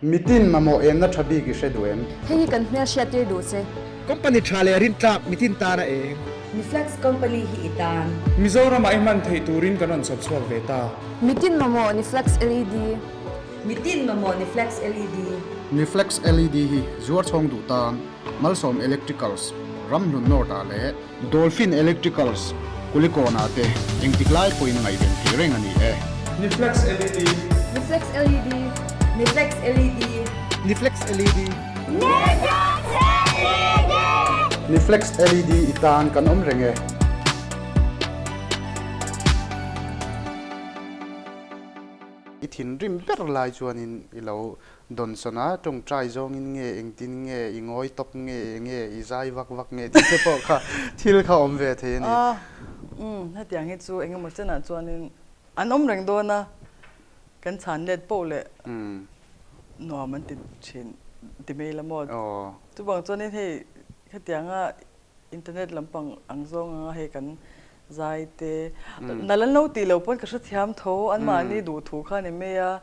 Mitin mamawh enna tha bik i hre duh em? Hei hi kan hmel hriat tir duh che. Company tha leh rintlak mitin tana eng. Niflex company hi i tan. Mizoramah i hman theih turin kan rawn chhawp chhuak ve ta. Mitin mamawh Niflex LED. Mitin mamawh Niflex LED. Niflex LED hi zuar chhawng duh tan Malsawm Electricals, Ramhlun North ah leh Dolphin Electricals, Kulikawn ah te engtik lai pawhin ngaihven theih reng a ni e. Niflex LED. Niflex LED. Niflex LED. Niflex LED. Niflex LED i tan kan awm reng e. I thinrim ber lai chuanin i lo Dawnsawn a tawngtai zawngin nge engtin nge i ngawi tawp nge enge i zai vak vak nge tih te pawh kha thil kha awm ve thei a ni. A, umm, hetiang hi chu engemaw chenah chuanin an awm reng dawn a, kan chhan let poh leh nuam an ti thin ti mai la maw. Chuvang chuanin hei hetianga Internet lampang ang zawng anga hei kan zai te nal an lo tih loh pawn ka hrethiam tho anmahni duh thu kha ni mai a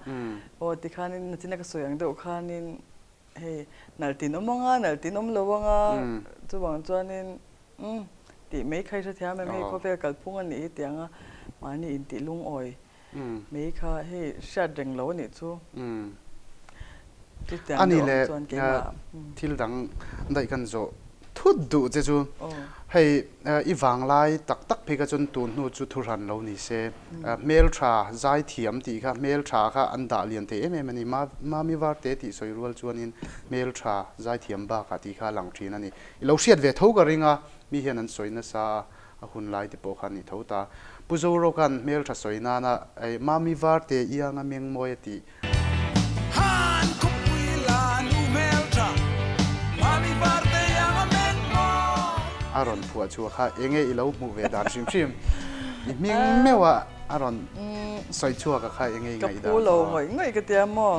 aw tikhanin nachina ka sawi ang deuh khanin hei nalh tin awm anga nalh tin awm lo anga chuvang chuanin umm tih mai kha i hrethiam em hei khawvel kalphung a nih hi tih anga mahni intih lungawi mai kha hei hriat reng lo a nih chu chutiang deuh ang chuan keimah. Thil dang daih kan zawh thut duh che chu hei i vanglai tak tak phei kha chuan tun hnu chu thuhran lo ni se hmeltha zaithiam tih kha hmeltha kha an dah lian thei em em a ni Mami Varte tih sawi rual chuanin hmeltha zaithiam bakah tih kha a lang thin a ni i lo hriat ve tho ka ring a mi hian an sawi nasa a. A hun lai te pawh kha a ni tho ta. Pu Zoroka'n hmeltha sawi nana ei Mami Varte ianga meng mawi a tih. Han khawpui la nu hmeltha Mami Varte ianga meng mawi. A rawn phuah chhuah kha enge i lo hmuh ve dan hrim hrim. I hming meuh a a rawn sawi chhuak a kha enge i ngaih dan. Ka phu lo ngawih ngawih ka tia maw.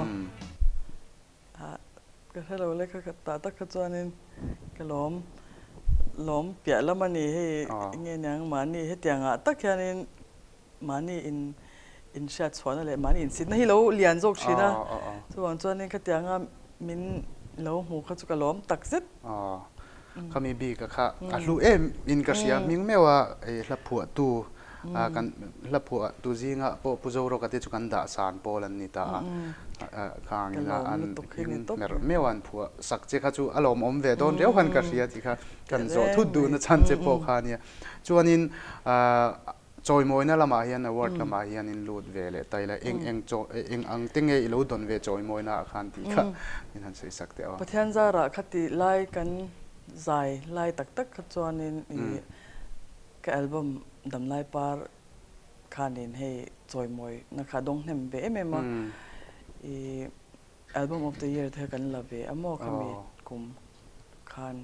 Ka hre lo le kha tah tak kha chuanin ka lawm lawm piah lam a ni hei nge niang mahni hetiang ah tak hianin mahni in in hriat chhuahna leh mahni insitna hi lo lian zawk thin a chuvang chuanin khatianga min lo hmu kha chu ka lawm tak zet. Khami bik a kha a hlu em in ka hria hming meuh a hla phuahtu kan hla phuahtu zinga pawh Pu Zoroka te chu kan dah san pawl an ni ta a khang ina an hming mer meuh a an phuah sak che kha chu a lawmawm ve dawn riau khan ka hria tih kha kan zawh thut duhna chhan che pawh kha a nia. Chuanin Chawimawina lamah hian award lamah hian in lut ve leh ta ila eng eng chaw eng ang te nge i lo dawn ve chawimawina ah khan tih kha min han sawi sak teh aw. Pathian zarah kha tih lai kan zai lai tak tak kha chuanin i ka album Damlai Par khanin hei chawimawina kha dawng hnem ve em em a i album of the year te kha kan la ve a maw khami kum khan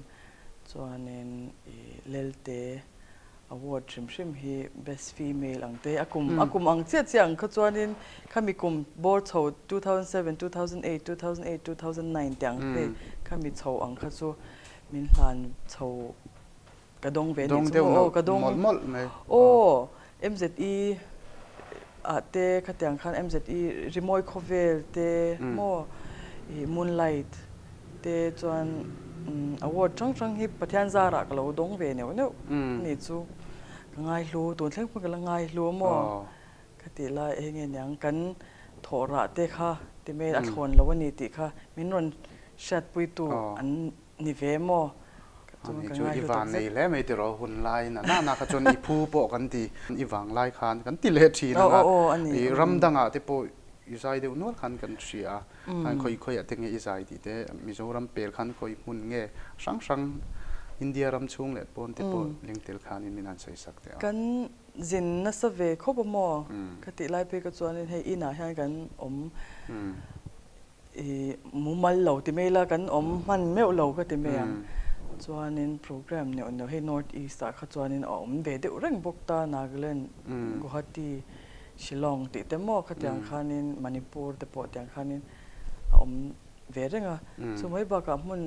chuanin i Lelte Award hrim hrim hi best female ang te a kum a kum ang chiah chiah ang kha chuanin khami kum bawr chho 2007, 2008, 2008, 2009 te ang hei khami chho ang kha chu min hlan chho ka dawng ve anih chu maw aw ka dawng aw MZE ah te khatiang khan MZE rimawi khawvel te maw ih moonlight te chuan award hrang hrang hi Pathian zarah ka lo dawng ve neuh neuh anih chu ka ngaihlu tun thleng pawn ka la ngaihlu a maw ka tih lai eng nge niang kan thawh rah te kha ti mai a thlawn lo a ni tih kha min rawn hriatpuitu an ni ve maw chuan ka ngaihlu tak zet. I van nei hle mai tiraw hun lai na na kha chuan i phu pawh kan ti i vang lai khan kan ti leh thin anga i ram dangah te pawh i zai deuh nual khan kan hria a. Khan khawi khawiah te nge i zai tih te, Mizoram pel khan khawi hmun nge hrang hrang India ram chhung leh pawn te pawh leng tel khanin min han sawi sak teh a. Kan zin nasa ve khawp a maw? Ka tih lai phei ka chuanin hei inah hian kan awm i mumal lo ti mai ila kan awm hman meuh lo ka ti mai ang. Chuanin program neuh neuh hei North East ah kha chuanin a awm ve deuh reng bawk ta Nagaland, Guwahati, Shillong tih te maw khatiang khanin Manipur te pawh tiang khanin a awm ve reng a. Chu mai bakah hmun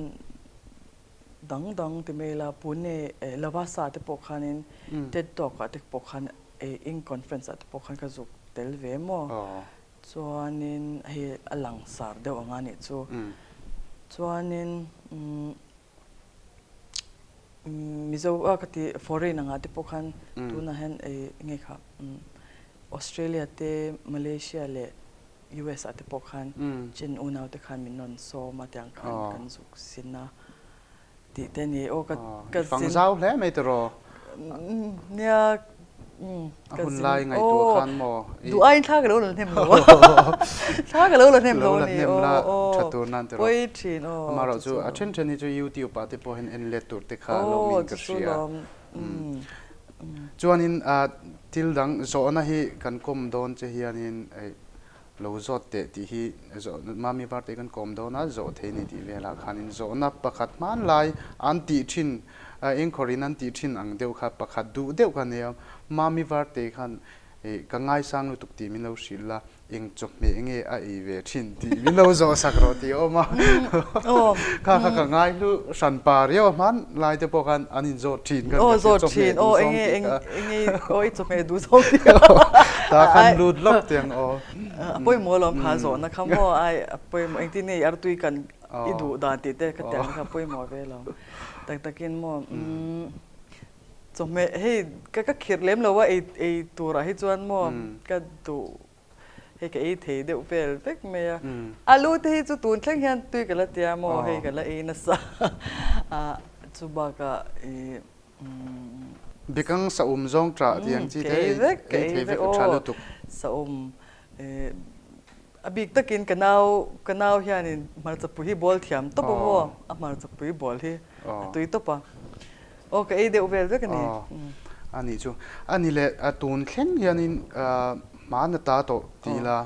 dang dang ti mai ila Pune eh Lavasa te pawh khanin TED Talk ah te pawh khan eh ing conference ah te pawh khan ka zuk tel ve maw. Chuanin hei a langsar deuh ang a nih chu. Chuanin umm Mizo a ka ti foreign angah te pawh khan tunah hian ei nge kha umm Australia te Malaysia leh US ah te pawh khan Chin unau te khan min rawn sawm a tiang khan kan zuk sin a. Tih te ni aw ka ka zin. Fang zau hle mai tiraw. Nia ka zin. A hun lai ngaihtuah khan maw. Duh aiin thla ka lo la hnem lo a. Thla ka lo la hnem lo a ni aw. Lo la hnem la tha tur nan tiraw. Pawi thin aw. Amaherawh chu a then then hi chu YouTube ah te pawh hian en let tur te kha a lo min ka hria. Chuanin thil dang zawhna hi kan kawm dawn che hianin Lo zawt teh tih hi Mami Varte kan kawm dawn a, zawh thei ni tih velah khanin zawhna pakhat hmanlai an tih thin, engkhawrin an tih thin ang deuh kha pakhat duh deuh kha nia. Mami Varte khan ka ngaisang lutuk tih min lo hrilh la, eng chawhmeh nge a ei ve thin tih min lo zawh sak rawh tih a awm a. Kha kha ka ngai hlu hran pa riau a, hmanlai te pawh khan an inzawt thin khan ka hria chawhmeh duh zawng tih kha. Aw i chawhmeh duh zawng tih kha. Ta khan lut lawk tiang aw. A pawimawh alawm kha zawhna kha maw ai a pawimawh engtin nge i artui kan i duh dan tih te ka tiang kha a pawimawh ve lo. Tak takin maw chawhmeh hei ka ka khirh lem lo a ei ei turah hi chuan maw ka duh Hei ka ei thei deuh vel vek mai a. Alu te hi chu tun thleng hian tui ka la tia maw hei ka la ei nasa a chu bakah i umm. Bikang saum zawng ṭah tih ang chi te ei thei vek a ṭha lutuk. Saum a bik takin ka nau ka nau hianin hmarchapui hi bawl thiam tawp a maw a hmarchapui bawl hi a tui tawp a. Aw ka ei deuh vel vek a ni. Aw a nih chu. A ni leh tun thleng hianin hmana ta tawh ti ila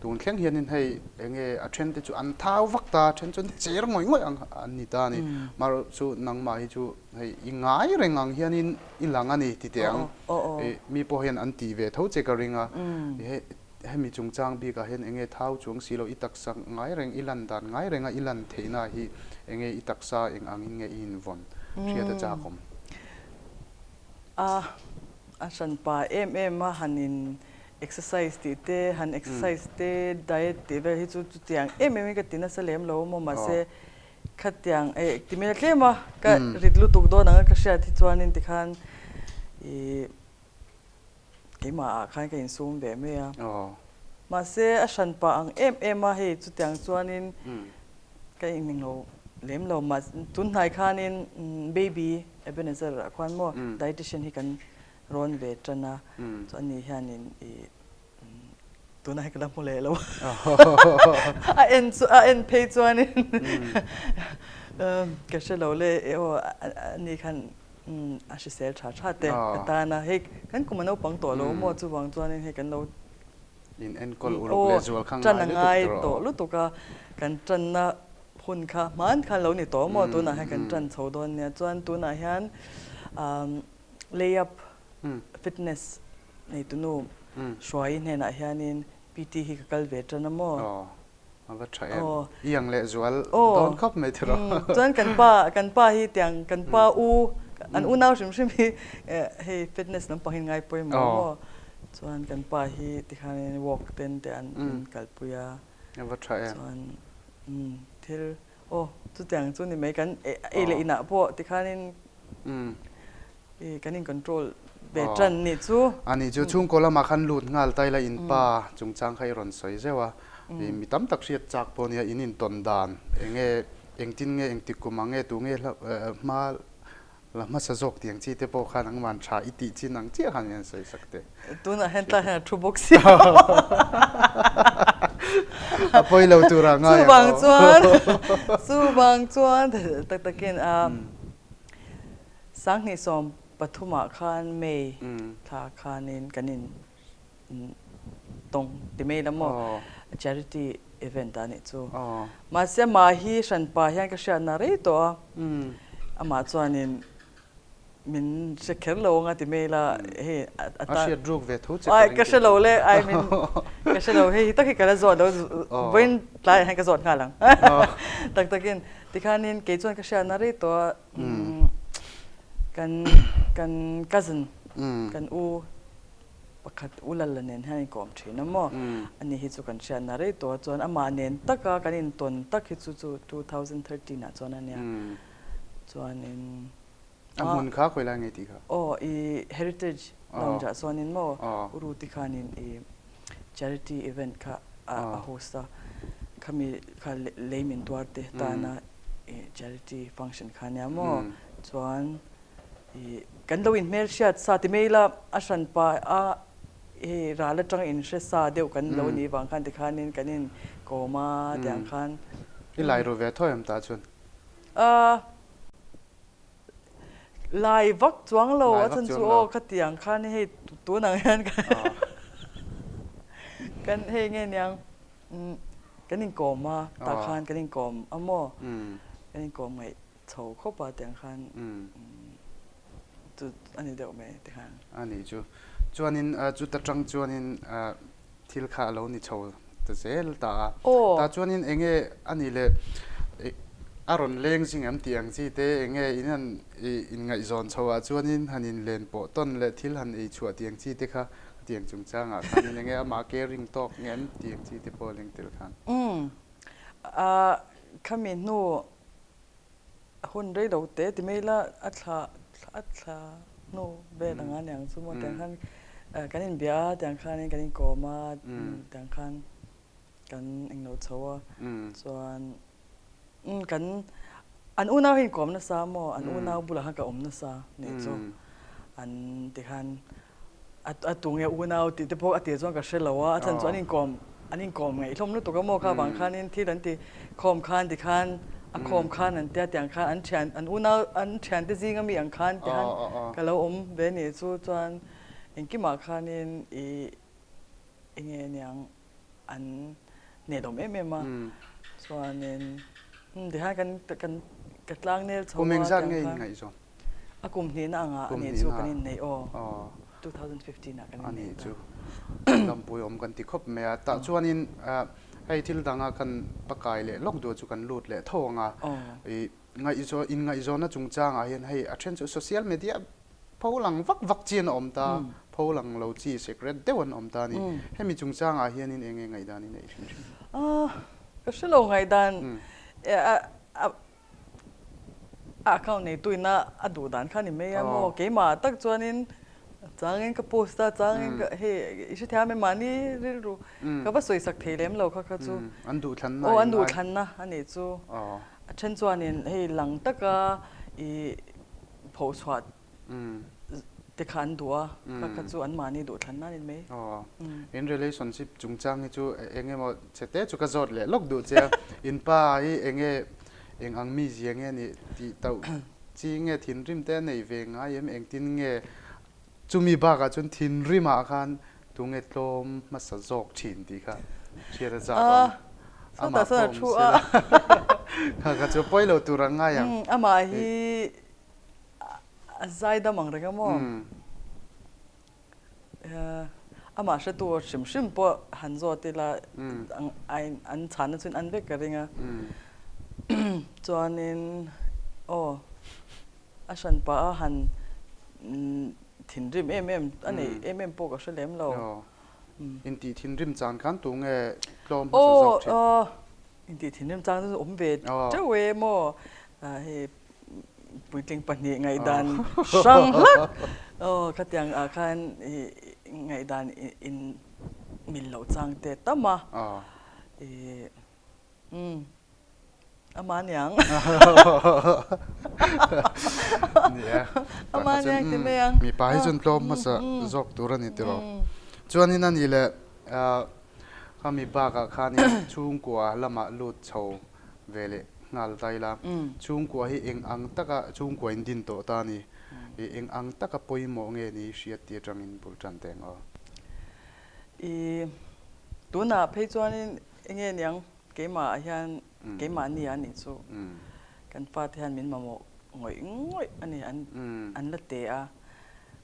tun thleng hianin hei enge a then te chu an thau vak ta a then chu an cher ngawih ngawih ang an ni ta a ni. Marawh chu nangmah hi chu hei i ngai reng ang hianin i lang a ni ti teh ang. Mi pawh hian an tih ve tho che ka ring a. Hemi chungchang bikah hian enge thau chuang si lo, i taksa ngai reng, i lan dan ngai renga i lan theihna hi enge i taksa eng angin nge i invawn hriat a chak awm? A, a hranpa em em a han in exercise tih te, han exercise te, diet tih vel hi chu chutiang em em in ka ti nasa lem lo maw mahse khatiang eh ti mel tlem a ka rit lutuk dawn ang a ka hriat hi chuanin tikhan ih Keimah ah khan ka insum ve mai a. Mahse a hran pah ang em em a hei chutiang chuanin ka innglo lem lo mah tun hnai khanin baby Ebenezer ah khuan maw dietician hi kan rawn ve tan a chuan ani hianin ih Tuna hi ka la hmu leh lo a. A en chu a en phei chuanin ka hre lo le e aw ani khan a hrisel tha tha te ka tan a. Hei kan kum a naupang tawh lo maw chuvang chuanin hei kan lo In enkawl uluk leh zual kha ngai lutuk tawh rawh. Tawh lutuk a kan tanna hun kha hman khan lo ni tawh maw tunah hian kan tan chho dawn nia. Chuan tunah hian lay up fitness Neitunu Hruai hnenah hianin PT hi ka kal ve tan a maw? Aw, a va tha em. I ang leh zual dawn khawp mai tiraw. Chuan kan pa, kan pa hi tiang kan pa u, an unau hrim hrim hi hei fitness lampang hi ngai pawimawh maw? Chuan kan pa hi tikhanin walk ten te an kalpui a. A va tha em. Chuan thil aw chutiang chu ni mai kan ei leh inah pawh tikhanin I kan in control ve tan nih chu. A nih chu chhungkaw lamah khan lut nghal ta ila in pa chungchang kha i rawn sawi zeuh a. I mi tam tak hriat chak pawh nia in intawn dan enge engtin nge engtik kum ang nge tu nge hma la hmasa zawk tih ang chi te pawh khan ang van tha i tih chin ang chiah khan min han sawi sak teh. Tunah hian tlai hian a thu bawk si. A pawi lo turah ngai ang aw. Chuvang chuan chuvang chuan tak takin a. Sanghnih 13 khan May thla khanin kan in tawng ti mai la maw charity event ah nih chu. Mahse amah hi hranpa hian ka hriatna rei tawh a, amah chuanin min hre kher lo anga ti mai la hei a tan. A hriat ruk ve tho che ka ring. Ka hre lo le, I mean ka hre lo hei hi tak hi ka la zawt lo vawiin tlaiah hian ka zawt nghal ang tak takin tikhanin kei chuan ka hriatna rei tawh a. Kan kan cousin kan u Pakhat U Lalla nen hian inkawm thin a maw? Ani hi chu kan hriatna rei tawh a chuan amah nen taka kan intawn tak hi chu chu 2013 ah chuan a nia. Chuanin A hmun kha khawi lai nge tih kha? Aw i Heritage Lounge ah chuanin maw U Ruti khanin i charity event kha a host a, khami kha lei min tuar te tana i charity function kha nia maw? Chuan I kan lo inhmel hriat sa ti mai ila a hran pa a hei ral atang inhre sa deuh kan lo nih vang khan tikhanin kan in kawm a tiang khan. I lai ru ve thawi em tah chuan? A lai vak chuang lo a chhan chu aw khatiang khan hei tun ang hian kan hei nge niang kan inkawm a tah khan kan inkawm a maw kan inkawm ngaih Chho khawp a tiang khan chu a ni deuh mai ti khan. A nih chu. Chuanin chuta tang chuanin thil kha a lo ni chho ta zel ta a. Tah chuanin enge a nih le a rawn leng zing em tih ang chi te enge in han inngaihzawn chho ah chuanin han inlen pawh tawn leh thil han ei chhuah tih ang chi te kha tiang chungchangah khanin enge amah caring tawk ngem tih ang chi te pawh a leng tel khan. Umm. Khami hnu hun rei lo te ti mai ila a thla a thla hnu vel anga niang chu maw tiang khan kan inbia a tiang khanin kan inkawm a tiang khan kan englo chho a chuan kan an unau hi inkawm nasa maw an unau bulah khan ka awm nasa nih chu an tikhan A tu nge unau tih te pawh a tir chuan ka hre lo a, a chhan chu an inkawm an inkawm ngaih hlawm lutuk a maw kha vang khanin thil an ti khawm khan ti khan a khawm khan an tia tiang khan an thian an unau an thiante zing ami ang khan ti khan ka lo awm ve nih chu chuan engkimah khanin ih enge niang an nelawm em em a chuanin tihian kan kan ka tlang nel chho a kum engzat nge in ngaihzawn a kum hnihna anga ani chu kan inneih aw 2015 ah kan inneih ta chu lampui awm kan ti khawp mai a tah chuanin hei thil danga kan pakai leh lawk duh chu kan lut leh tho anga i ngaihzawn inngaihzawnna chungchangah hian hei a then chu social media Pho lang vak vak chi an awm ta, pho lang lo chi secret deuh an awm ta a ni. Hemi chungchangah hianin eng nge ngaihdan i neih hrim hrim? Ka hre lo ngaihdan a account neitu ina a duh dan kha a ni mai a maw? Keimah tak chuanin changin ka post a, changin ka hei i hrethiam em mahni rilru ka va sawisak thei lem lo kha kha chu. An duhthlanna Aw an duhthlanna a nih chu. A then chuanin hei lang taka i phochhuah te kha an duh a, kha kha chu anmahni duh thlan nan in mai. Aw, in relationship chungchang hi chu eng emaw che te chu ka zawt leh lawk duh che a, in pa hi eng nge eng ang mizia nge nih tih tauh chi nge thinrim te a nei ve ngai em, engtin nge chumi bakah chuan thinrimah khan tunge tlawm hmasa zawk thin tih kha hriat a chak awm. Amah pawh awm sela kha kha chu pawi lo tur ang ngai ang. Amah hi a zai dam ang reng a maw? Amah hretu hrim hrim pawh han zawt ila an chhanna chuan an vek ka ring a. Chuanin aw a hran pah a han thinrim em em a neih em em pawh ka hre lem lo. Intih thinrim chang khan tu nge tlawm hmasa zawk thin? Aw intih thinrim chang chu awm ve teuh e maw hei puitling pahnih ngaihdan hrang hlak aw khatiang ah khan ngaihdan in mil loh chang te tam a ih umm Amah aniang. Nia. Amah aniang ti mai ang. Mipa hi chuan tlawm hmasa zawk tur a ni tiraw. Chuanin a ni leh khami bakah khanin chhungkua lamah lut chho ve leh nghal ta ila. Chhungkua hi eng ang taka chhungkua in din tawh ta a ni. Eng ang taka pawimawh nge ni hriat tih atangin bul tan teh ang aw. I tunah phei chuanin enge niang Keimah ah hian keimah ni a nih chu kan fate hian min mamawh ngawih ngawih a ni an an la te a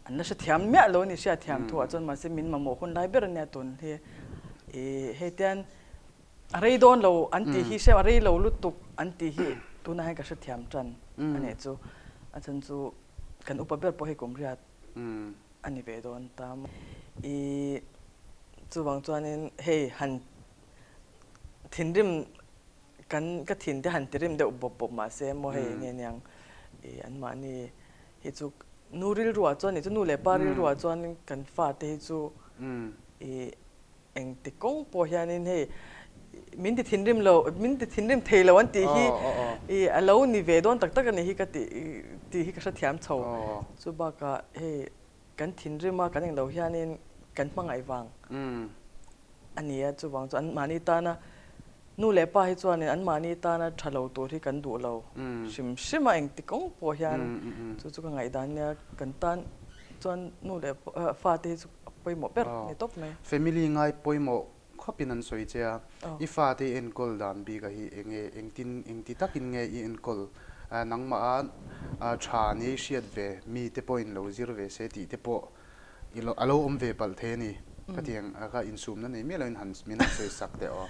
an la hrethiam miah lo a ni hriatthiam thu ah chuan mahse min mamawh hun lai ber a nia tun hi ih hei tian a rei dawn lo an tih hi hriat a rei lo lutuk an tih hi tunah hian ka hrethiam tan a nih chu a chhan chu kan upa ber pawh hei kum riat. a ni ve dawn ta. I chuvang chuanin hei han thinrim kan ka thin te han tirim deuh bawp bawp mah se maw hei nge niang i anmahni hi chu nu rilruah chuan nih chu nu leh pa rilruah chuan kan fate hi chu i Engti kawng pawh hianin hei min ti thinrim lo, min ti thinrim thei lo an tih hi i a lo ni ve dawn tak tak a ni hi ka tih tih hi ka hrethiam chho. Chu bakah hei kan thinrim a kan englo hianin kan hmangaih vang a ni a, chuvang chu anmahni tana nu leh pa hi chuanin anmahni tana tha lo tur hi kan duh lo hrim hrim a engti kawng pawh hian chu chu ka ngaihdan nia kan tan chuan nu leh fate hi chu a pawimawh ber ni tawp mai. Family ngai pawimawh khawpin an sawi che a, i fate i enkawl dan bik a hi enge engtin engti takin nge i enkawl nangmah a tha ni hriat ve mi te pawhin lo zir ve se tih te pawh i lo a lo awm ve palh thei a ni ka ti ang a ka insumna nei miah loin han min han sawi sak teh aw.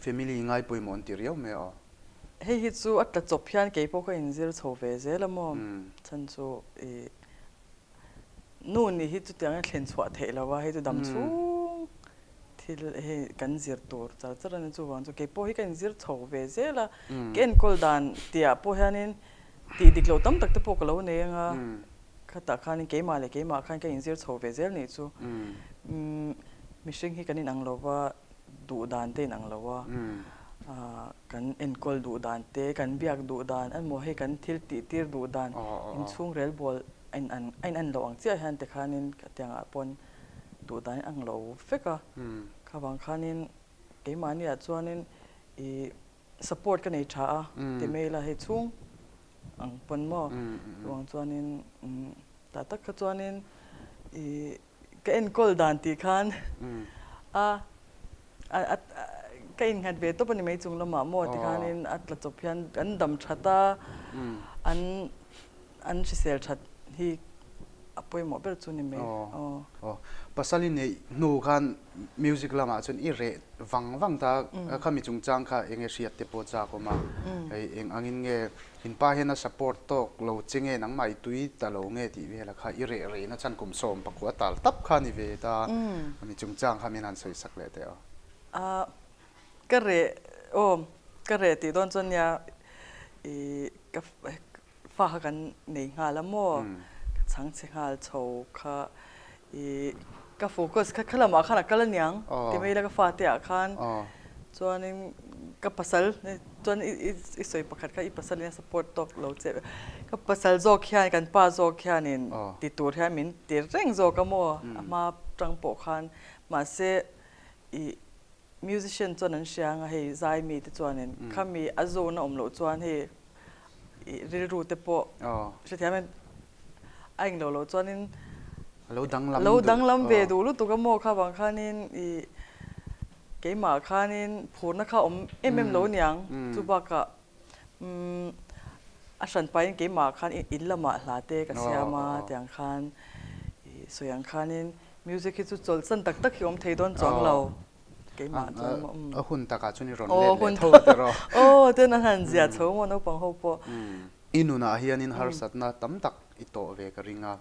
Family ngai pawimawh an ti riau mai aw. Hei hi chu a tla chawp hian kei pawh ka inzir chho ve zel a maw? Chhan chu i nu nih hi chutiang a thlen chhuah theih lo a, hei chu dam chhung thil hei kan zir tur char char a ni. Chuvang chu kei pawh hi ka inzir chho ve zel a, ka enkawl dan tihah pawh hianin tih dik loh tam tak te pawh ka lo nei ang a, khatah khanin keimah leh keimah khan ka inzir chho ve zel nih chu. Mihring hi kan inang lo va. duh dan te inang lo a, kan enkawl duh dan te, kan biak duh dan emaw hei kan thil tih tir duh dan inchhung rel bawl a in an a in an loh ang chiah hian tikhanin khatiangah pawn duh dan a ang lo vek a, kha vang khanin keimahniah chuanin ih support ka nei tha a ti mai ila hei chhung ang pawn maw chuvang chuanin tah tak kha chuanin ih. Ka enkawl dan tih khan a ka innghat ve tawp a ni mai chung lamah maw ti khanin a tla chawp hian an dam that a, an an hrisel that hi a pawimawh ber chu ni mai. Aw. Pasal i neih hnu khan music lamah chuan i reh vang vang ta a, khami chungchang kha enge hriat te pawh chak awm a, hei eng angin nge In pa hian a support tawk lo che nge nangmah i tui ta lo nge tih vela kha i reh rehna chhan kum sawm pakua tal tap kha ni ve ta ami chungchang kha min han sawi sak leh teh aw. A ka reh aw ka reh tih dawn chuan nia i ka fa kha kan nei nghal a maw ka chhang chhe nghal chho kha i ka focus kha kha lamah khan a kal aniang ti mai ila ka fate ah khan chuanin ka pasal chuan i i sawi pakhat kha i pasalin a support tawk lo che ka pasal zawk hian kan pa zawk hianin ti tur hian min ti reng zawk a maw a hma tang pawh khan mahse i musician chuan an hria anga hei zai mi te chuanin khami a zone a awm loh chuan hei i rilru te pawh hrethiam em a englo loh chuanin a lo danglam ve duh lutuk a maw kha vang khanin i Keimah khanin phurna kha awm em em lo niang, chu bakah umm a hran pahin keimah khan in lamah hla te ka siam a tiang khan ih sawi ang khanin music hi chu chawlhsan tak tak hi awm thei dawn chuang lo keimah chuan maw umm. A hun takah chuan i rawn let leh tho a tiraw. Aw ten an han zia chho maw naupang ho pawh. I nunah hianin harsatna tam tak i tawh ve ka ring a,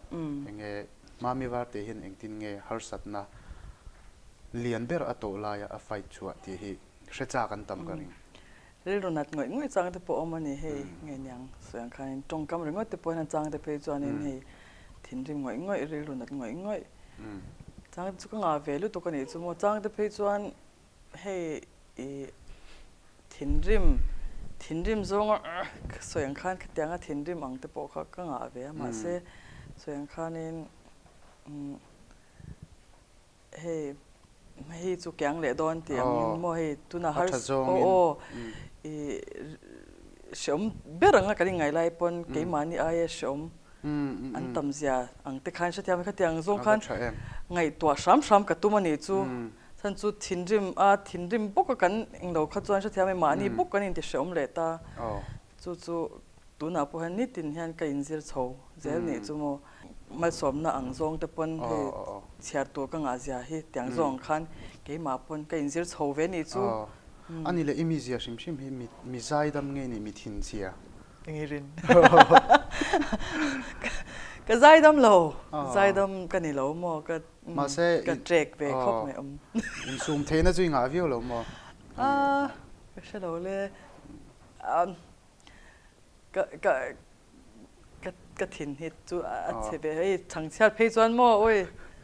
enge Mami Varte hian engtin nge harsatna lian ber a tawh laia a fight chhuah tih hi hre chak an tam ka ring. Rilru nat ngawih ngawih chang te pawh awm a ni hei nge niang sawi ang khanin tawngkam ringawt te pawhin a chang te phei chuanin hei thinrim ngawih ngawih rilru nat ngawih ngawih chang te chu ka ngah ve lutuk a nih chu maw chang te phei chuan hei i thinrim thinrim zawnga sawi ang khan khatianga thinrim ang te pawh kha ka ngah ve a mahse sawi ang khanin Hei hei chu kiang leh dawn tih ang in maw hei tunah har aw aw i hreawm ber anga kan inngaih lai pawn keimahni aia hreawm an tam zia ang te khan hrethiam khatiang zawng khan ngaihtuah hram hram ka tum a nih chu chhan chu thinrim a thinrim bawk a kan englo kha chuan hrethiam e mahni bawk kan inti hreawm leh ta chu chu tunah pawh hian nitin hian ka inzir chho zel nih chu maw. Malsawmna ang zawng te pawn hei chhiar tur ka ngah zia hi tiang zawng ang khan keimah pawn ka inzir chho ve nih chu. A ni leh i mizia hrim hrim hi mi zaidam nge nih mi thinchhia? Eng i rin? Ka zaidam lo, zaidam ka ni lo maw, ka Mahse, ka trek ve khawp mai awm. Insum theihna chu i ngah viau lo maw? A, ka hre lo le. Ka ka ka ka thin hi chu a chhe ve hei chhangchhiat phei chuan maw awi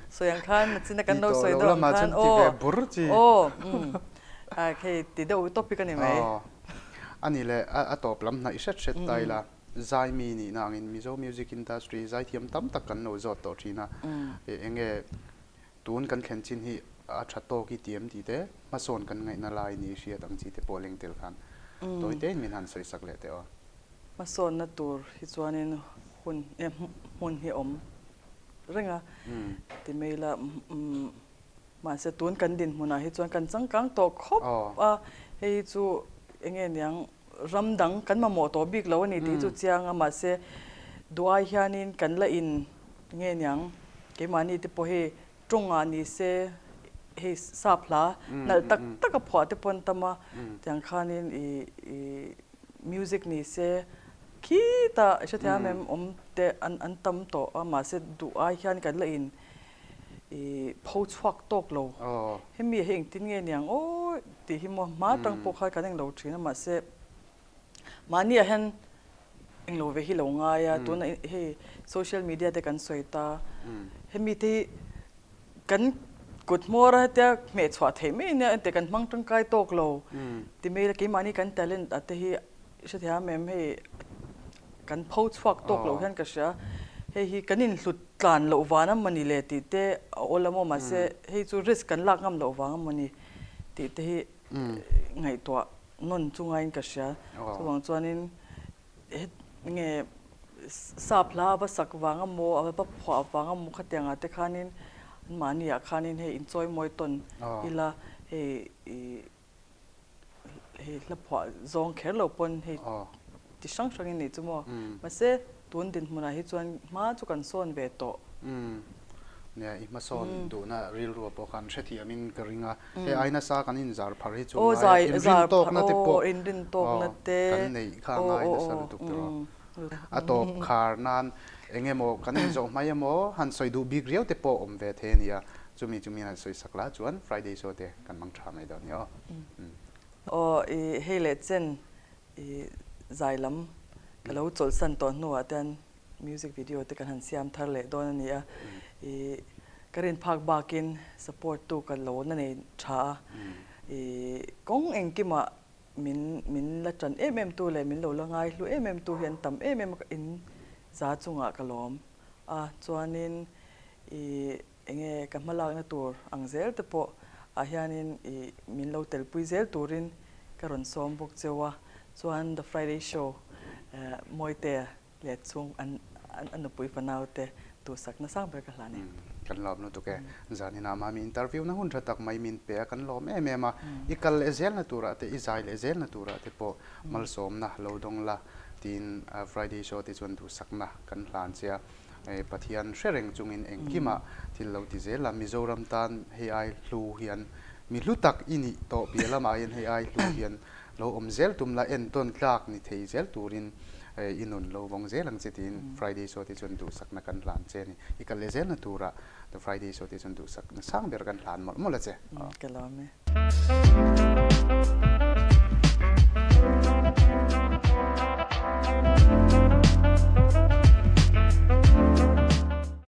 sawi ang khan nachina kan lo sawi deuh ang khan aw aw a hei ti deuh topic a ni mai. A ni le a tawp lam hnaih hret hret ta ila Zaimi nihna angin Mizo music industry zaithiam tam tak kan lo zawt tawh thin a, eng nge tun kan thlen chin hi a tha tawk i ti em tih te, hmasawn kan ngaihna lai ni hriat ang chi te pawh leng tel khan tawi tein min han sawi sak leh teh aw. Hmasawnna tur hi chuanin hun hmun hi awm reng a ti mai la. Mahse tun kan dinhmunah hi chuan kan changkang tawh khawp a, hei hi chu eng nge niang ram dang kan mamawh tawh bik lo a ni tih chu chiang a, mahse duai hianin kan la in nge niang keimahni te pawh hei tawngah ni se hei sap hla nalh tak tak a phuah te pawh an tam a, tiang khanin ih ih music ni se khitah hrethiam em awm te an tam tawh a, mahse duh ai hian kan la in I pho chhuak tawk lo. Hemi hi engtin nge niang aw tih hi maw hma tang pawh khan kan englo thin a mahse mahni ah hian englo ve hi lo ngai a tuna hei social media te kan sawi ta hemi te hi kan kut hmawr a hetia hmeh chhuah theih mai ania engte kan hmang tangkai tawk lo ti mai ila keimahni kan talent ah te hi hrethiam em hei kan pho chhuak tawk lo hian ka hria hei hi kan inhlut tlan loh vang a mawni le tih te a awl a maw mahse hei chu risk kan lak ngam loh vang a mawni tih te hi ngaihtuah nawn chu ngaiin ka hria chuvang chuanin het nge sap hla a va sak vang a maw a va phuah vang a maw khatiang ah te khanin anmahni ah khanin hei inchawi mawi tawn ila hei ih Hei hla phuah zawng kher lo pawn hei ti hrang hrang in nih chu maw. Mahse tun dinhmunah hi chuan hma chu kan sawn ve tawh. Nia i hmasawn duhna rilru pawh khan hrethiam in ka ring a. Hei ai nasa kan inzar phar hi chu ngai a, inrin tawkna te pawh kan neih kha a ngai nasa lutuk tawh a. A tawp khar nan eng emaw kan inzawh hmai emaw han sawi duh bik riau te pawh awm ve thei a nia. Chumi chumi han sawi sak la chuan Friday show te kan mang tha mai dawn nia aw. Aw i hei leh chen i zai lam ka lo chawlhsan tawh hnuah te hian music video te kan han siam thar leh dawn a ni a. I ka rin phak bakin support tu ka lo na nei tha a. I kawng engkimah min min la tan em em tu leh min lo la ngai hlu em em tu hi an tam em em a in za chungah ka lawm a chuanin i enge ka hmalakna tur ang zel te pawh ah hianin i min lo telpui zel turin ka rawn sawm bawk cheu a chuan the friday show Mawitea Leh chung an a nupui fanau te duhsakna sang ber ka hlan e. Kan lawm lutuk e. Zaninah mah mi interview na hun tha tak mai min pe a, kan lawm em em a. I kal leh zelna turah te, i zai leh zelna turah te pawh malsawmna lo dawng la tiin Friday show te chuan duhsakna kan hlan che a. Pathian hre reng chungin engkimah thil lo ti zel a, Mizoram tan hei ai hlu hian mi hlu tak i nih tawh piah lamah hian hei ai hlu hian lo awm zel tum la, entawn tlak ni thei zel turin i nun lo vawng zel ang che tiin Friday show te chuan duhsakna kan hlan che a ni. I kal leh zelna turah The Friday show te chuan duhsakna sang ber kan hlan mawlh mawlh a che. Ka lawm e.